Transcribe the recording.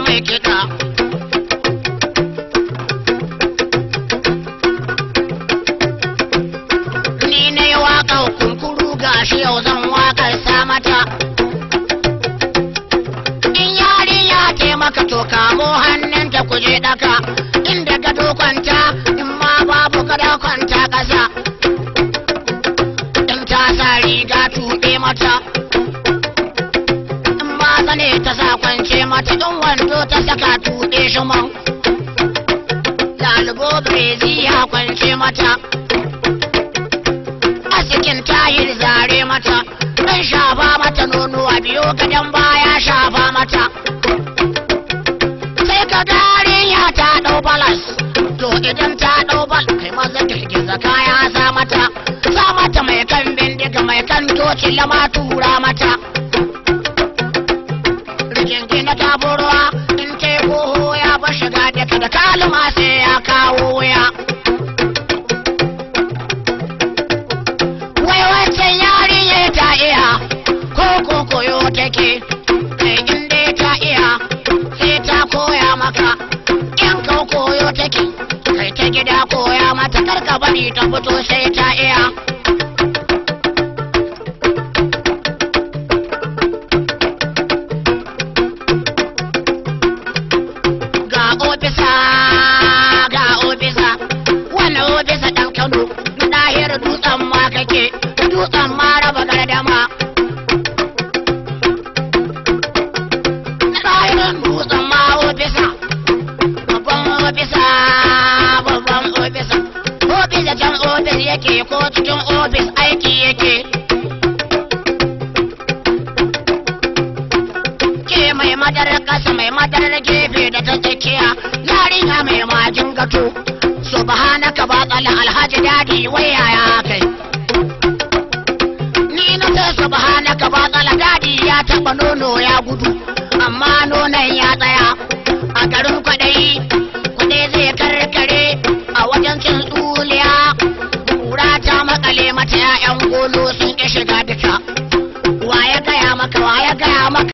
mai kiɗa. Ni na yi waƙar kunkuru gashi yau zan waƙar samata. In yarinya taimaka to kamo hannunta kuje ɗaka, inda gado kwanta in ma babu gado kwanta ƙasa. In ta sa riga tuɓe mata, in ma zane ta sa kwance mata, in wando ta saka tuɓe shi man. Lalubo brezi ya kwance mata, asikin tayil zare mata, ɗan shafa mata nonuwa biyo gadon baya shafa mata. Sai ka yarinya ta ɗau balas, to idan ta ɗau bal kai maza girgiza kaya sa mata, sa mata mai kan bindiga mai kan toci lama tura mata. Rigingina ta burwa in ta koho ya ba shiga daga da kalma sai ya kawo wuya. Wai wancan yarinya ta iya ko ko koyo take, kai in dai ta iya sai ta koya maka. In ka koyo take kai ta gida koya mata, kar ka bari ta fito sai ta iya. Ga ofisa, ga ofisa, wannan ofisa ɗan Kano, ɗahir dutsen ma kake, dutsen ma raba gardama. Ɗahirin dutsen ma ofisa, babban ofisa, babban ofisa. Ofisa can ofis yake ko cikin ofis aiki yake. Ke mai madarar ƙasa mai madarar gefe da ta tsakiya, yarinya mai majin gato. Subhanaka batsala alhaji dadi wai yaya kai. Ni na ce subhanaka batsala dadi ya taɓa nono ya gudu, amma nonon ya tsaya a garin kwaɗayi, kwaɗayi zai karkare a wajen cin tsuliya. Kura ta makale mata 'ya'yan golo sun ƙi shiga duka. Wa ya gaya maka, wa ya gaya maka?